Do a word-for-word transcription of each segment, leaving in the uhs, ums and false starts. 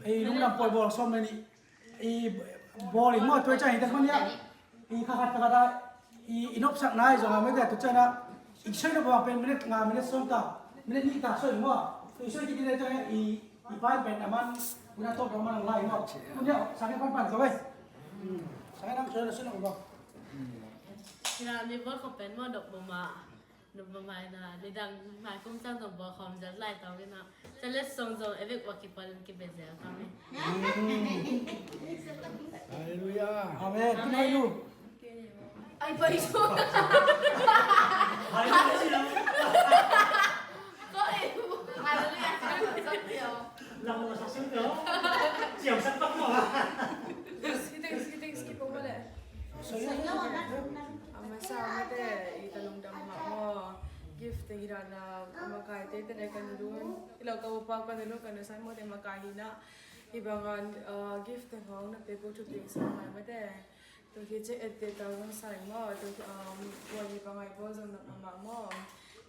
I lungdam pawi bawl sawm le nih i bawl in maw, tua ciang hi tak mania i kha khat kha khat a i i nopsak nai zong a mete, tua ciang a i soi nop a pen minute nga, minute sawm ta, minute nih ta soi maw. Tua i soi kik i le ciang i i pai pen a man una tawp dong man lai maw. Tua nia sang e pan pan zo e. Sang e nang soi na soi nop a. Kina mi bawl khop pen maw, dok boma. Nop boma ina, nidang mai kum sang zong bawl khawm zat lai tawh ina. Chalet song zong evek wa kipal in kibezel kami. Hallelujah. Amen. Amen. Ai, pai su. Hallelujah. Lang mo sa sin ko. Siyang sa pa ko. Sige, sige, sige, sige po pala. A masa mate, i ka lungdam mah maw. Gift te hi dan a, a makai te te kan dun. Ilo ka upa kan dun, kan dun sai maw te makai hi na. Hi bang a, uh, gift te hong na pe ko thu ting sa mai mate. Tua hi ciang et te ta zong sai maw. Tua, um, tua hi bang a i bawl zong nop mah maw.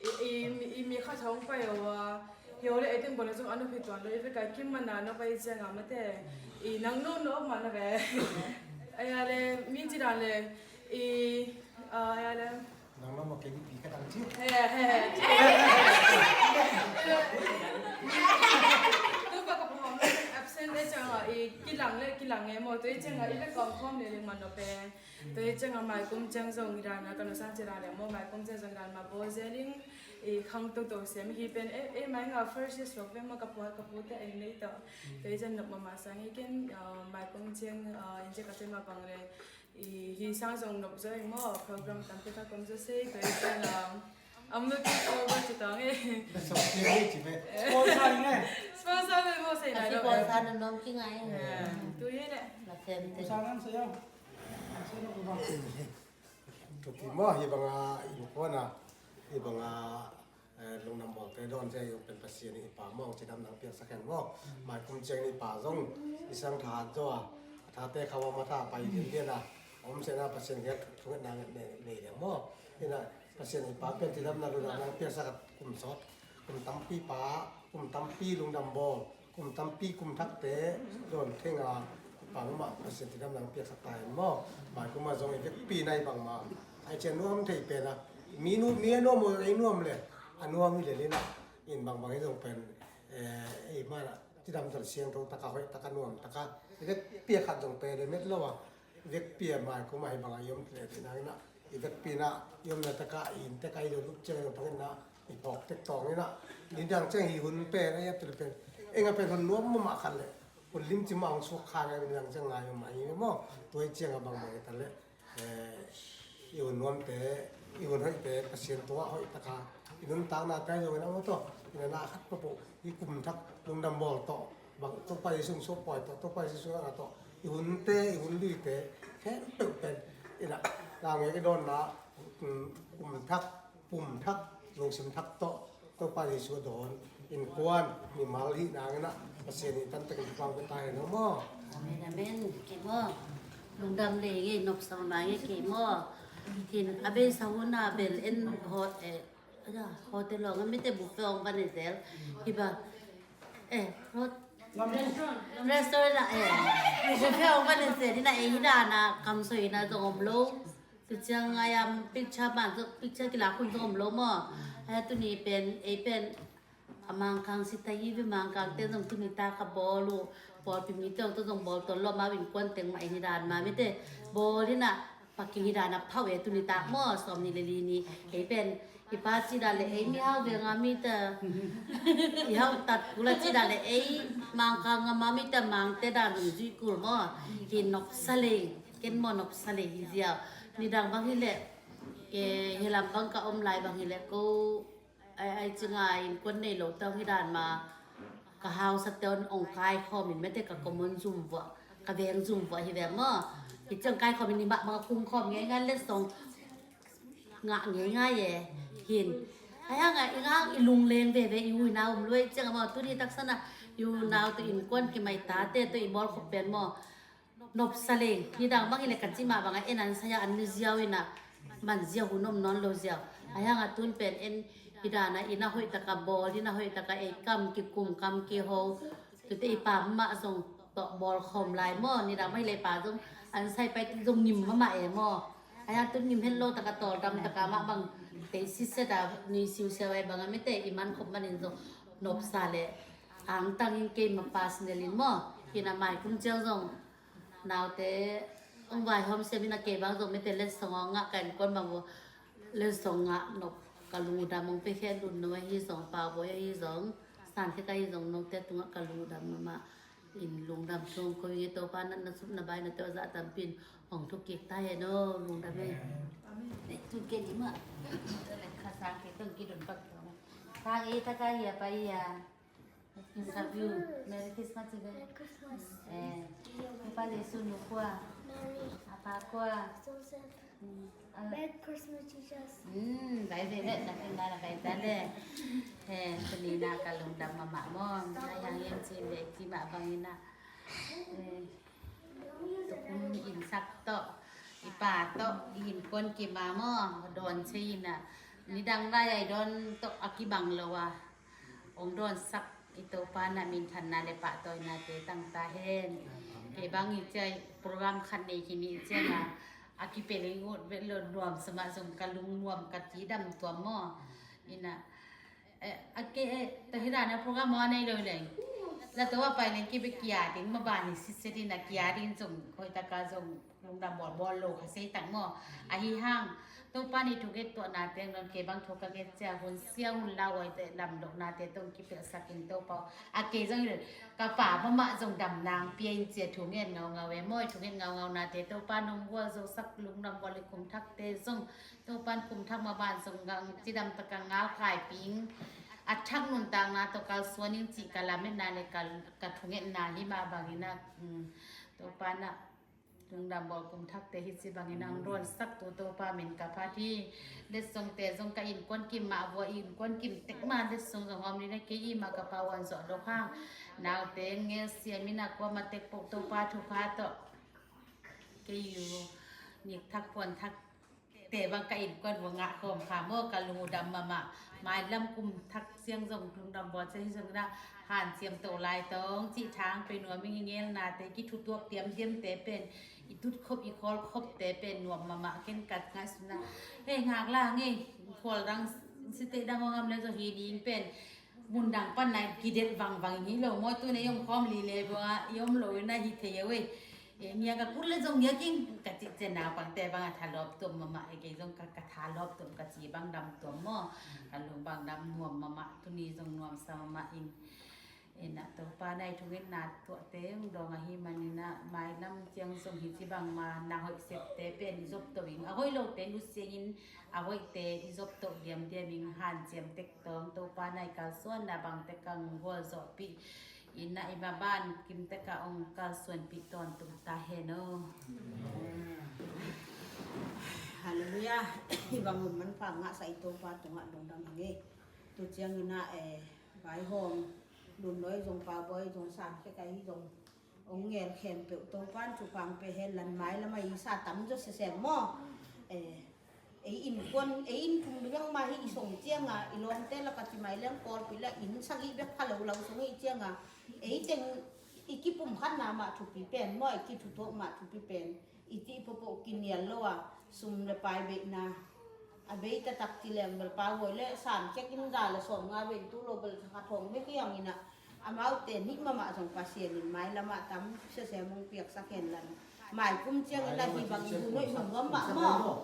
I, i, i mi khat hong pai o a. Hi o le, ei teng bawl zong a nop hi tuan lo, i vek a kim man a nop a i ciang a mate. I nang no nop man a ve. Ai a le, mi ci dan le, i, a, ai a le. Nang no mo ke bi pi ka dang ci. He, he, he. Tu pa ka pa hong absent e ciang a, i kilang le, kilang e mo, tu i ciang a, i vek a khawm le le man nop e. Tua hi ciang a maikum ciang zong hi dan a, ka nuam sang ci dan le maw, maikum ciang zong dan mah bawl zel ing, i khang toto siam hi pen, e, e, mai nga first year suak pen maw ka pu, ka pu te en nei tawh. Tua hi ciang nop mahmah sang hi ken, uh, maikum ciang, uh, in ciang ka ciang mah bang le, i hi sang zong nop zaw ing maw, program tampi khat kom zaw sei, tua hi ciang, um, I'm looking forward to tawng e. Sponsor ing e. Sponsor ing e maw sei lai lo. Sponsor nong nong ki ngai. Tu hi le. Sponsor nong sei ing. Tuki maw, hi bang a innkuan a, hi bang a, eh, lungdam bawlte dawn cia i pen Pasian i pa maw, cidamna piaksak hen maw. Maikum ciang i pa zong i sang thahat zaw a, a thate khawm a tha pai diandian a, om sena Pasian kiang thungetna nei, nei ding maw. Ina Pasian i pa pen cidamna lungdamna piaksak a kum sawt, kum tampi pa, kum tampi lungdam bawl. Kum tampi kum thakte dawn theng a, bangmah Pasian cidamna piaksak ta hen maw. Maikum a zong i vekpi nai bangmah ai cian nuam thei pen a, mi nu, mi a nuam aw, ei nuam le a nuam hi le lina. In bangbang hi zong pen, eh, ei mana cidam tal siangtho taka hoih taka nuam taka i vekpi a khat zong pe le met lo a. Vekpi a maikum a hi bang a i om tle ti nang ina, i vekpi na i omna taka i inn teka i lo lup ciang i lo pang ina, i phawk tek tawng ina, nidang ciang hi hun pen a i ap tel pen, enga pen hun nuam mahmah khat le hun limci mah hong suak kha ngai, nidang ciang ngai mahmah hi maw. Tua i ciang a bang bang i ta le, eh, i hun nuamte, i hun hoihte Pasian tua hoih taka i nuntakna te zong ina maw tawh, ina na khat papuh i kum thak lungdam bawl tawh, bang Topa Jesu sung suak pawi tawh, Topa Jesu sung a tawh, i hunte, i hun luite khempeuh pen ina, la nge i dawnna, um, kum thak, pum thak, lungsim thak tawh Topa Jesu a dawn, innkuan mimal hi nang ina, Pasian i tantakin pang peta hen maw. Amen, amen. Kei maw, lungdam le nge, nopsa ma nge kei maw. Hin a beisa hun a bel en hot, eh, Aja, hotel lo nga mite buffet ong van zel. Hiba, eh, hot-, restaurant la, eh. Buffet ong van zel ina, eh, hidana kamsoi ina zong om lo. Tu ciang ayam picture ban, picture kila khun zong om lo maw. Aya tuni pen, eh, pen a Mangkang sita hi ve, Mangkang te zong tuni ta ka bawl uh. Pawlpi mite zong bawl ton lo ma, innkuan teng mah, eh, hidan ma mite bawl ina. Paking hi dan a phauh e, tuni tak maw, sawm ni le li ni. Ei pen i pa ci dan le ei mihau veng a mite, i hau tat kul a ci dan le ei Mangkang a ma mite Mangte dan zong zui kul maw. Hi nopsa lei, ken maw nopsa lei hi ziau. Nidang bang hi le, e, hi lam bang ka om lai bang hi le ko Ai, ai, ci ngai innkuan nei lo tawh hi dan ma, ka hausa te on ong kai khawm in mete ka komon zum vua, ka veng zum vua hi ve maw. Hi ciang kai khawm in i mah bang a kum khawm ngei ngai le song ngah ngei ngai e. Hin ai hang a i ngang i lungleng veve i u i nau um luai ciang a maw, tuni taksa na i u nau te innkuan kimai tate te i bawl khop pen maw. Nopsa leng, nidang bang hi le ka ci mah bang a en an saya an ni ziau ina, man ziau hun om nawn lo ziau. Ai hang a tun pen en hi dan a ina hoih taka bawl, ina hoih taka ei kam kikum kam kiho. Te i pa mah zong tawh bawl khawm lai maw, nidang mah hi leh i pa zong an sai pai zong ngim mahmah e maw. Ahi hang tun ngim het lo taka tawldam taka mah bang tei sitset a nui siusiau ai bang a mite i man khop manin zong nopsa leh angtang in keima personal in maw. Hi na mai kum ciang zong naute hong vaihawm siam in a kei bang zong mite letsong a ngah ka innkuan bang uh letsong ngah nop ka lungdam hong pia khen dun no ahi zong, Pau Bawi ahi zong, San Khek ahi zong note tungah ka lungdam mahmah in lungdam thu hong ko ing e. Topa natna supna baina te aw zah tampi in hong thuk kik ta hen aw. Lungdam e. Tu ken i mah. Kha sang kik tong kidun pak. Sang i taka hi a pai hi a. Interview. Merry Christmas, Ibe. Merry Christmas. Eh, Ipa Jesu nu kua. Mary. Apa kua. Joseph. Hmm. Merry Christmas, Jesus. Hmm, bai ve ve, na kin na bai ta de. Eh, tuni na ka lungdam mahmah maw. Na yang yang cin ve, ci mah bang ina. Eh, tukum in sak to. Ipa to, in kon ki ma maw. Don ce ina. Nidang lai ai don to a kibang lo a. Hong dawnsak i Topa na minthanna le pahtawinate tang ta hen. Kei bang i cia program khat nei khin i cianga a kipel i ngut vet lo nuam sama zong ka lung nuam ka ci dam tuam maw. Ina, eh, a ke, eh, ta hi dana program maw nei lo leng. La to a pai leng kibe kia ding ma bani sitset ina kia ding zong hoi taka zong lungdam bawlbawl lo kha sei tak maw. Ahi hang Topa ni thunget tuahna teng don kei bang thu ka nget cia hun sia hun lau awi te lam lohnate tong kipelhsak in Topa a kei zong ka pa mama zong dam nang pia in cia thunget ngaungau e maw. Thunget ngaungaunate Topa nong gual zosak lungdam bawl i kum thakte zong Topa in kum thak ma ban zong gang cidam taka ngal kai ping a thak nuntakna to kalsuan in cih ka lametna le ka thungetna hi ma bangin a Topa na Lungdam bawl kum thakte hi ci bangin ang ruansak tu Topa min ka phat hi. Letsongte zong ka innkuan kim mah vua innkuan kim tek ma letsong zong hawm ni na kei i mah ka pa wan zawh dok hang. Naute ngel siam in a kuama tek poh Topa thupha tawh kei u nik thak puan thak te bang ka innkuan vua ngah khawm kha maw ka lungdam mahmah. Mailam kum thak siang zong lungdam bawl cia hi zong na hanciam to lai tawng cih thang pe nuam i ngelnate kithutuak diamdiamte pen i tutkhop i khawlkhopte pen nuam mahmah ken ka ngaihsutna. Hei ngak la ngei khual dang site dang aw ngam le zaw hi ding pen mundang pan na kidet vangvang hi lo maw tu na i om khawm li le bang a i om lo na hi thei a wei. E, ngiak a kut le zong ngiak in ka cih cian naupangte bang a thalawp tuam mahmah e kei zong ka, ka thalawp tuam ka ci bang dam tuam maw. Ka lung bang dam nuam mahmah tuni zong nuamsa mahmah in. E na Topa na i thungetna tuahte hong dawng ahi manin a mailam ciang zong hi ci bang ma na hoih septe pen i zop to ing a hoih lote nusiangin a hoihte i zop to diamdiam ing hanciam tek tawng Topa na i kalsuanna bangte kang gualzawhpih Ina i maban kimtek a ong kalsuanpih tawntung ta hen aw. Halleluiah. Hi bang hun manpha ngahsa i Topa tungah lungdam hang e. Tu ciangin ah, eh, vaihawm Lunnawi zong, Pabawi zong, Sankhek ahi zong ong ngel khempeuh Topan thupha ong pia hen la, mai lamah i sa tamzaw sesem maw? Eh, ei innkuan, ei inn kum dungah mah hi i song cianga i lawmte lakah ci mai leng pawlpi la inn sagih bek pha lo lo song i cianga ei teng i kipumkhatna mah thupi pen maw, i kithutuak mah thupi pen i tih pawpaw kinial lo a sum le pai beihna a bei taktak ci leng bel Pabawi le Sankhek in za le sawmnga bei tu lo bel kha thawng bek hi ang ina. Amaute nih mahmah zong Pasian in mailamah tam sesem hong piaksak hen lan. Mai kum ciangin a hi bang hun hoih hun nuam mahmah.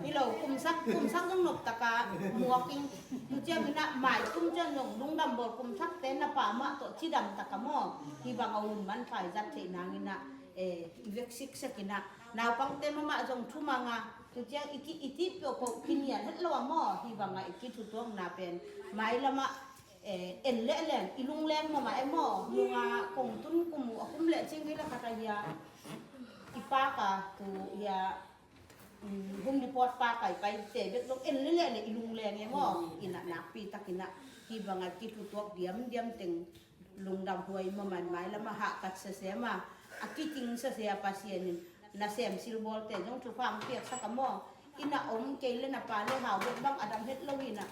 Hi lo, kumsak, kumsak zong nop taka muak ing. Tu ciangin a mai kum ciang zong lungdam bawl kum thakte na pa mah tawh cidam taka maw. Hi bang a hun manpha i zat theih nangin a, eh, i vek siksak in a. Naupangte mahmah zong thumang a. Tu ciang i ki, i tih peuhpeuh kinial het lo a maw. Hi bang a i kithutuakna pen mailamah Eh, en leh leng i lungleng mahmah e maw, nunga kong tun kum uh a kum leh cing hi la khat a hia i paka tu hia, um, home report paka i paite bek zong en leh leh leh i lungleng e maw. Ina nakpi takin a hi banga kithutuak diamdiam teng lungdam huai mahmah in mailamah hahkat sesem a, a kiting sese a Pasian in nasem silbawlte zong thupha hong piaksak a maw. Ina om kei le na pa le hau bek bang a dam het lo ina.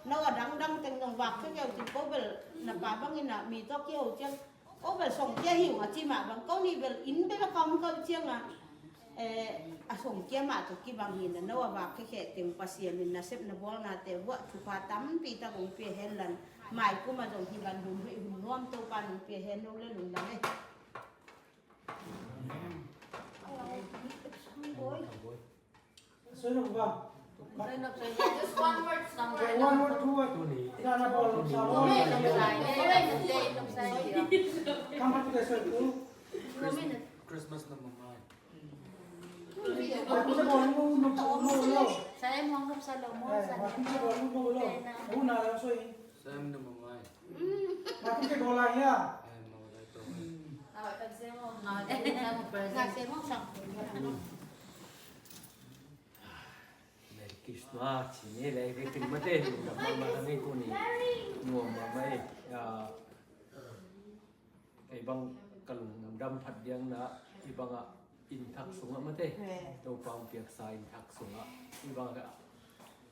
No a dangdang teng zong vak khia keu cin ko bel na pa bangin a mi tawh kiho ciang ko bel song kia hi ung a ci mah bang ko nih bel inn bel a ka om ko ciang a, eh, a song kia mah tawh kibang hi na no a vak khia khia teng Pasian in nasep na bawlnate vuah thupha tampi tak hong pia hen lan mai kum a zong hi ban hun hoih hun nuam Topa nong pia hen lo le lungdam e. Sorry, Baba. Just one word, one word. One word, two word. Ina na bol sa. Come back to the circle. Christmas number nine. Sa em hong sa lo mo sa. Una la so. Sa em number nine. Ma kum ke bol la ya. Merry Christmas. Sini lagi kin mate. Mama kami kuni. Mama mai. Ya. Kei bang ka lungdam phat diang na i bang a inn thak sungah mate. Topa hong piaksa inn thak sungah i bang a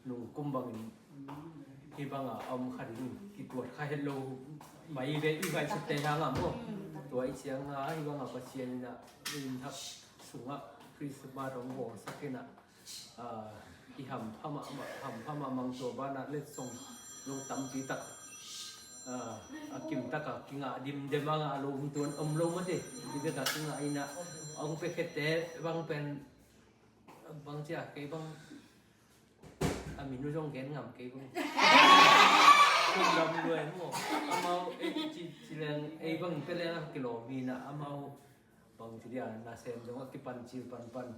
nung kum bangin hi bang a om kha ding kituat kha het lo mai ve i vai sute hang a maw. Tua i ciang a hi bang a Pasian in a inn thak sungah Christmas hong bawlsak in a, ah, i hampha mahmah, hampha mahmah tua banah letsong lo tampi tak, ah, a kim taka kingah dimdem a ngah lo hong tuan om lo mate. Hi bek a kingah in a hong pia khete bang pen bang cia kei bang a min uh zong gen ngam kei bang. Lungdam lua in maw. Amau, eh, ci, ci leng, ei bang pia leng a kilawm hi na amau bang ci dia nasem zong a kipan cil panpan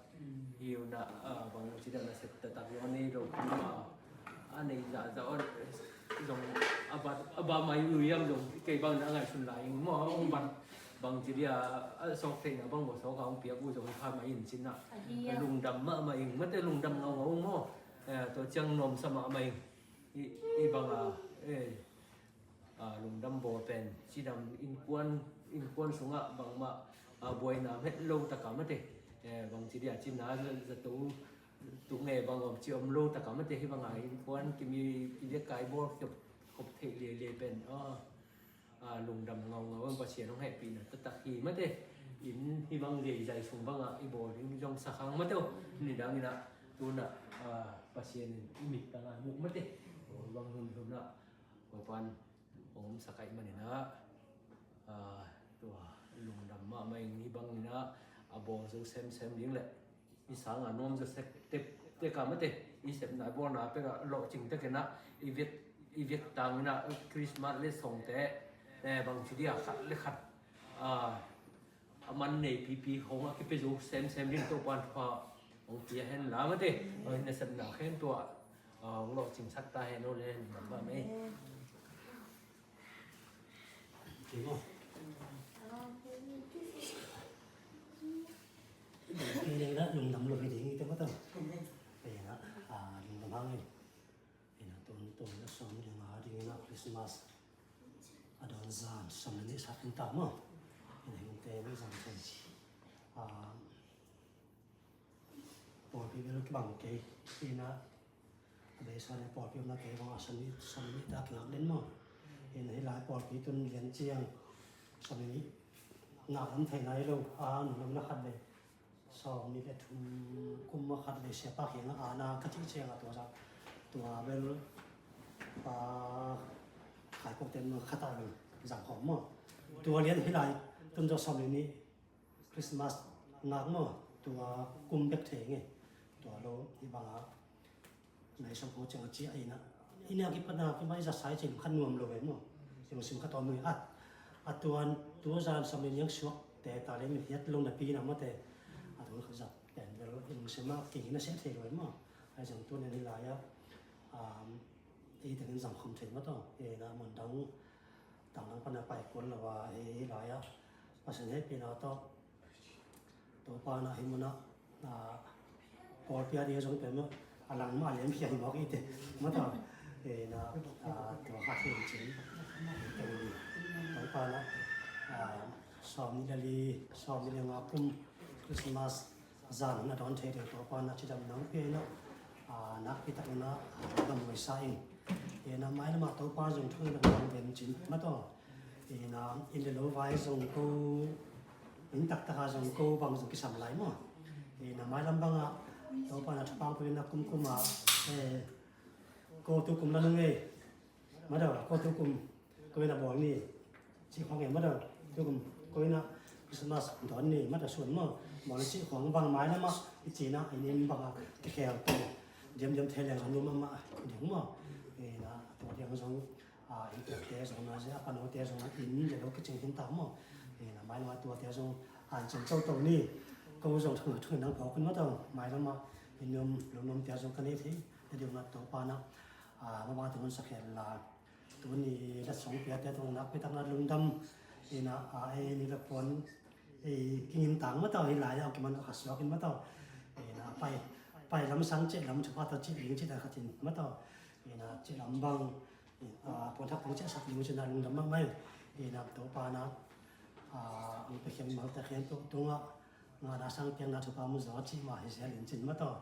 hi uh na, ah, bang ci dia nasep taktak zong a nei lo kum a, a nei zahzah on zong a bat, a ba mai lui am zong kei bang na ngaihsun lai ing maw, hong bat bang ci dia, a sawk theihna bang maw sawk a hong piak uh zong pha mai in cin na. Lungdam mahmah ing mate, lungdam ngaungau maw. Eh, tua ciang nuamsa mahmah ing. I, i bang a, eh, ah, lungdam bawl pen cidam innkuan, innkuan sungah bangmah, ah, buaina het lo taka mate. Eh, bang ci dia cina zato tung e bang om ci om lo taka mate hi bang a innkuan kimi i dek kai bawl khop, khop theih lialia pen, ah, ah, lungdam ngaungau in Pasian hong hehpihna taktak hi mate. Inn hi bang zeizai sung bang a i bawl ding zong sakhang mate uh. Nidang in a tuna, ah, Pasian in i mit tanga muk mate. Bang hun hun a Topan hong omsak ahih manin ah, ah, tua lungdam mahmah ing hi bangin ah a bawl zo semsem ding le i sang a nuam zo sek tek tek a mate, i sepna i bawlna pek a lawhcing tekin ah i vek, i vek tangin ah Christmas le songte, eh, bang ci dia khat le khat, ah, a man nei pipi hong a kipia zo semsem ding Topan thupha hong pia hen la mate. Hong nasepna khen tua, ah, hong lawhcingsak ta hen aw le, lungdam mahmah ei. Kei maw? Kei leng dah lungdam lo hi ding i te maw ta. Kei dah, ah, lungdam hang ei. Ina tun tun na sawm le nga ding ina Christmas a dawn zan sawm le nih sa kin ta maw. Ina hing te mi zan pen, ah, pawlpi bel kibang kei ina a beisa le pawlpi omna kei bang a sawm le nih, sawm le nih ta kingak den maw. Ina hi lai pawlpi tun lian ciang sawm le nih ngak lam thei nai lo a nung lam na khat le sawm nih le thum kum a khat le siapa kiangah a na ka cih ciangah tua zah tua bel pa Khaikok ten khat a bel zang khawm maw. Tua lian hi lai tun zaw sawm nih Christmas ngak maw, tua kum bek thei nge. Tua lo hi bangah Nai sawm ko ciang a ci a ina. Ina kipatna kima i za sai cin khan nuam lo ve maw. Cin sim kha tawm nui at. A tuan tu zan sam in yang suak te ta le mi hiat lo na pi na maw te. A tuan kha zat pen bel in sim a ki na se thei lo maw. Ai zang tuan ni lai a. Um, i tengin zang khom thei maw to. E na mun dang tang dang pana pai kun lo wa e lai a. Pasan he pi na to. Topa na hi muna, ah, pawlpi a ding a zong peuhmah a lang mah a liam khia hi mawk i te. Mata, eh, na, ah, tua kha khen cin. Topa na, ah, sawm nih le li, sawm nih le nga kum Christmas zan na dawn thei ding Topa na cidam nang pia na, ah, nakpi tak na, ah, na muai sa in. Ina mailam ah Topa zong thu in a hong bang ve cin mataw. Ina inn le lo vai zong ko, inn taktak ah zong ko bang zong kisam lai maw. Ina mailam bang ah Topa na thupha pui na kumkum ah, eh, ko tu kum la nung ei. Mataw, ko tu kum ko ina bawl ni. Cih khawng e mataw, tukum ko ina Christmas dawn ni mataw, suan maw. Maw na cih khawng bang mailam ah i cina in in bang a kikhel tu diamdiam thei leng zong lum amah ding maw. Ina tua diang zong a in pekte zong na zia a panote zong na in le lo kicing hin ta maw. Ina mailam ah tuate zong an cen toto ni. Ko zong thang thang nang phawk in mataw, mailam ah in num lo num te zong ka nei thei. Te diang na Topa na a mama tu hun sa khel la. Tuni la song piate tong nak pitak na lungdam ina a ei ni la puan ei kingin tang mataw hi lai a kiman a khasuak in mataw. Ina pai pai lam sang ceh lam thupa taw cih ling cih ta khatin mataw. Ina cih lam bang a puan thak pang ceh sak ling cih na lungdam mah mai. Ina Topa na a ang pe khiam mal ta khian tu tunga nga na sang piang na thupa mu zaw cih mah hi zel in cin mataw.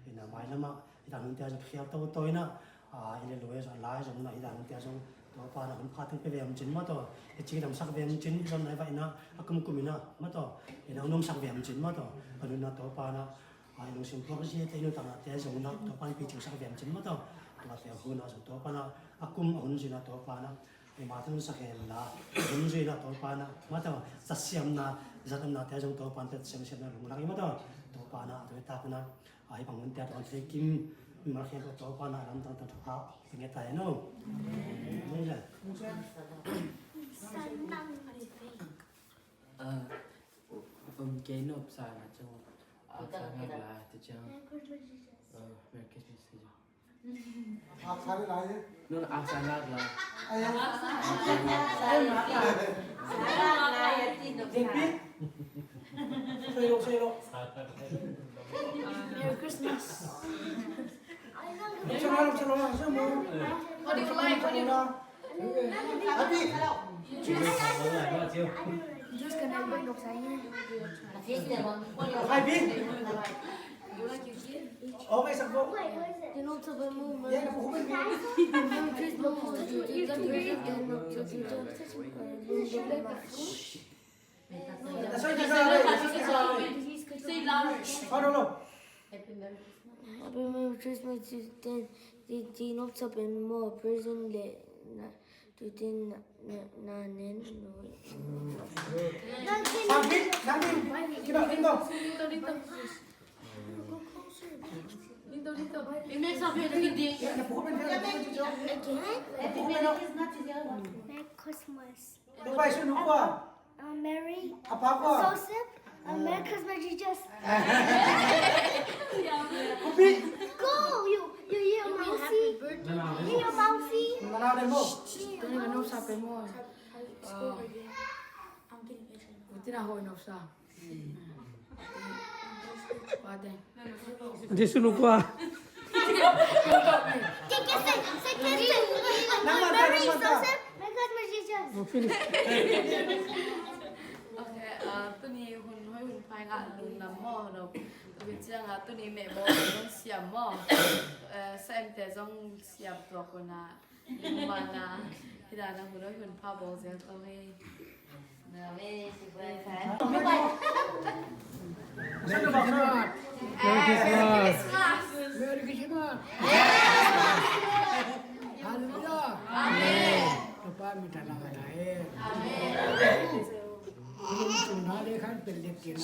Ina mailam ah hi dan hun tia zong khial to to ina a i le lo e zong lai zong na hi dan hun tia zong Topa na hun pha teng pe ve om cin mataw. I ci dam sak ve om cin zong na i vai na a kum kum ina mataw. Ina um sak ve om cin mataw. A nun na Topa na a i lungsim puak zia te i nu tang na te zong na Topa na pi cing sak ve om cin mataw. Tua te hun na zong Topa na a kum a hun zui na Topa na i ma tun sa khel la hun zui na Topa na mataw, zat siam na, zat om na te zong Topa na te siam siam na lung lang i mataw. Topa na a tui tak na a hi bang hun te a tuan thei kim mal khel ko Topa na lam tang tang thupha ping e ta e no. Amen. Ah, um, kei nop sa na chang. Ah, sa na la te chang. Ah, Merry Christmas te chang. No, no, aksa nak la. Ay, ay. Aksa nak la. Aksa nak la. Aksa nak la. Aksa nak la. Merry Christmas. What do you like? What do you like? Happy. Juice. Juice ka na bang dok sa inge. Happy. Okay, sak bo. Happy Merry Christmas. Ti, ti nop sa pen mo present le na, tu tin na, na, na nen no. Sangpi, sangpi. Kita, kita. Dito, dito. It makes up here, dito. Again? Merry Christmas. Merry Joseph. Merry Christmas, Jesus. Go, you, you, you, mousy. You, you, mousy. Jesu nukua. Mo finish. Okay, uh, tuni hun hoi hun phai nga lungdam mo no. Tuni ciang a tuni meh bo zong siam mo. Uh, sa em te zong siam tua kuna. Mana, hi dan a hun hoi hun pha bawk zel ko hi. Merry Christmas. Merry Christmas. Hallelujah. Amen. Topa min tha na ngah ta hen. Amen. Lungsim na le khan pel dek kina.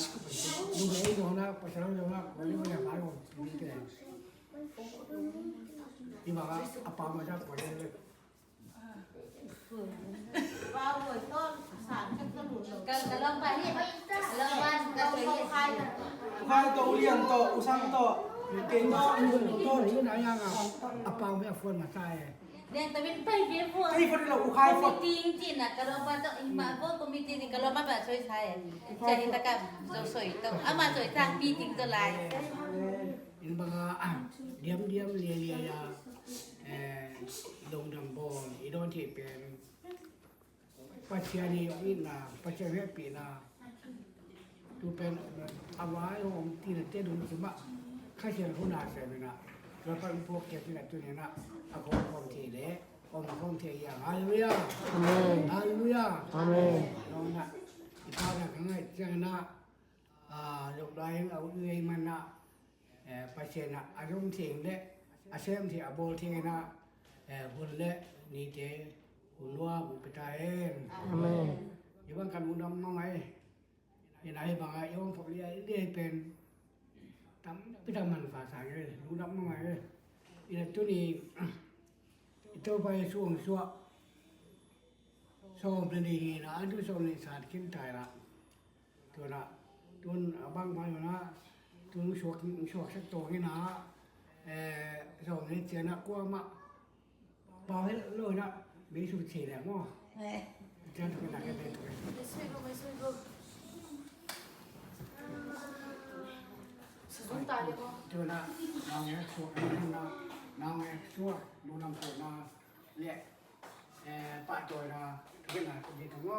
Lungei dona pasal dona kuli mo ya mai mo. Iba a pa ma ja ko le. Ka, ka lawmpa hi. Ka lawmpa, ka lawmpa hi. Khai to, ulian to, usang to. Kei no, to, to, na yang a. A pau me a phone ma tai. Nen to min pai ve phone. Kai phone lo, u khai phone. Meeting ti na ka lawmpa to, ima phone ko meeting ni ka lawmpa ba soi sai. Chai ta ka zo soi to. Ama soi ta meeting to lai. In banga, ah, diam diam lia lia ya, eh, lungdam bawl i dawn thei pen Pathian i hong itna, Pathian hehpihna, tu pen a vai hong tina te dun kima Kha Siangtho na sem ina, Lalpa in puak kei tina tu nina a khawng khawng thei le. om khawm thei hi hang. Halleluiah. Amen. Halleluiah. Amen. Nong na i pa na ka ngaih ciang na, a, zong lai in a ut vei man na, eh, Pasian a, a zong thei le a sem thei a bawl thei na, eh, hun le nite hun lua mun pia ta hen. Amen. Hi bang kan hun dam mang ai. Ina hi banga i om pop lia i liai pen tampi tak manpha sa nge, lungdam mahmah nge. Ina tuni i Topa Jesu hong suah sawm le nih hi na, a tu sawm le nih sa khin ta hi na. Tuna tun a bang bang hi na, tun suak, suak sak tawng hi na, eh, sawm le nih ciang na kuamah pau hi lo na, mi su che le mo. Eh. Jan tu na ke te tu. Mai sui go, mai sui go. Suzun ta le mo. Tu na, na nge suak na, na nge suak, lu nam tu na le, eh, pa tu na, tu na ke te tu mo.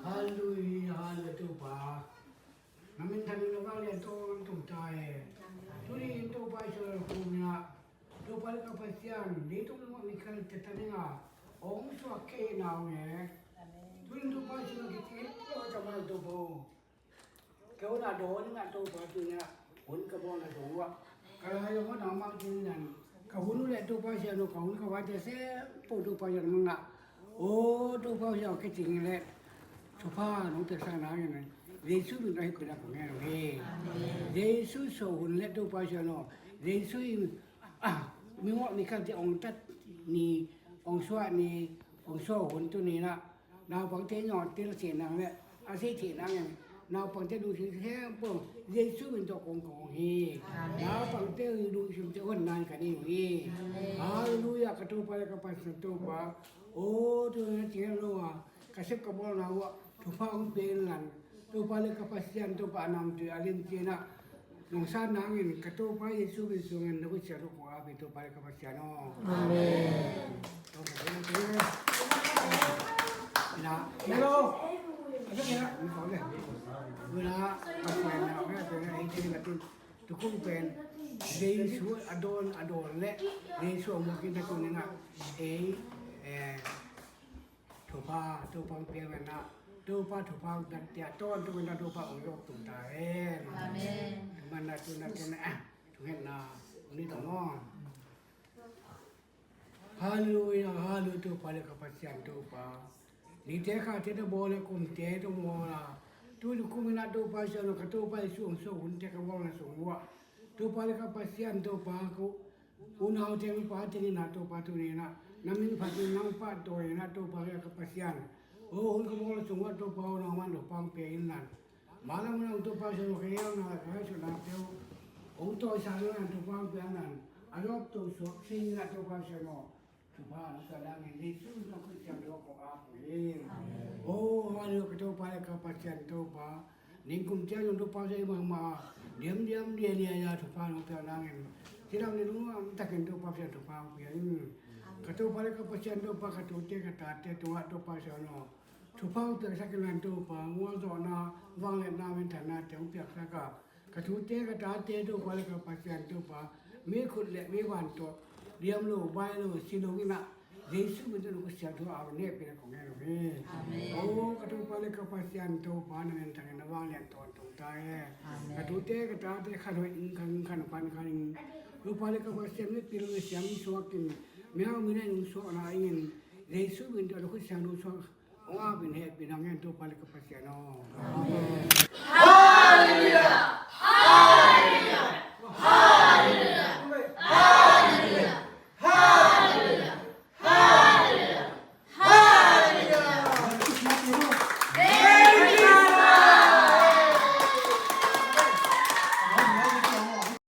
Hallelujah, hallelujah, Topa. Na min thang na vang lian tawh tung ta e. Tuni in Topa Israel kum na, Topa le ka Pasian, leitung lungah mi khalte ta dingin hong suak kei na hong e. Tuni in Topa Israel kici lo ta mal Topa. Keu na dawn na Topa tuni na hun ka bawl na sung uah. Ka lai lo na mang tuni nan. Ka hun uh le Topa Pasian uh ka hun ka vate se po Topa Pasian mang na. O Topa Pasian uh kicing le. Thupha nong piaksak na ngen. Jesu min tawh hehpihna kong ngen uh hi. Jesu suah hun le Topa Pasian uh. Jesu in, ah, mi ngawh mi khalte hong tat ni, hong suah ni, hong suah hun tuni na. Naupangte ngawh tel se nang le. A sei thei nang ngen. Naupangte lungsim khempeuh Jesu min tawh kong kong hi. Naupangte lungsimte hon nan ka nei uh hi. Halleluiah, ka Topa le ka Pasian Topa. O, tu na cing lo a. Ka sep ka bawlna uah thupha hong pia in lan. Topa le ka Pasian Topa a namtui a lim cina. Nong san nangin ka Topa Jesu min sungin na kut siang lo kong api Topa le ka Pasian aw. Amen. Ina, hello. Ina, Pasian na, Pasian na, Pasian na, Pasian na, Tukum pen Jesu a dawn a dawn le Jesu a muak in ta tuni na ei, eh, Topa, Topa hong piak na, Topa, Topa hong piak tia, ton, ton, Topa hong lawk tung ta hen. Amen. Mana tuna tuna, ah, tung hen na, ni tong on. Halleluiah, halleluiah, Topa le ka Pasian Topa. Nite khate na bawl le kumte tong bawl a. Tu tu kum ina Topa Pasian ka Topa Jesu hong suah hunte ka bawl na sung uah. Topa le ka Pasian Topa ko. Unau teng pa teng ina Topa tuni na. Na min phat in nang phat to ina Topa le ka Pasian. O hun ka bawl na sung uah Topa unau man Topa hong pia in nan. Malam unau Topa Pasian ka hial na ka suah na teu. Hong to sa nan Topa hong pia nan. A lop to suak sin na Topa Pasian o. Thupha na ka dang in Jesu na Khristian lo ko a pui. O, hallelujah, ka Topa le ka Pasian Topa. Ning kum ciang Topa Pasian mahmah. Diam diam dia dia ya thupha na ka dang in. Sidang ni lung am takin Topa Pasian thupha pui in. Ka Topa le ka Pasian Topa ka tute ka tate tua Topa Pasian lo. Thupha piaksak in lan Topa, ngualzawhna, vangliatna, minthanna te hong piaksak a. Ka tute ka tate Topa le ka Pasian Topa, mi khut le mi van tawh, diam lo, bai lo, si lo ina, Jesu min tawh na kut siang thu a hong hehpihna kong ngen uh hi. Amen. O, ka Topa le ka Pasian Topa, na min thangin na vanglian tawntung ta e. Amen. Ka tute ka tate khan hoih in khan, khan pan khan in. Topa le ka Pasian mipil na siam suak in, miau mi na in suak na in, Jesu min tawh na kut siang thu suak. Aw, a min hehpihna ngen Topa le ka Pasian aw. Amen.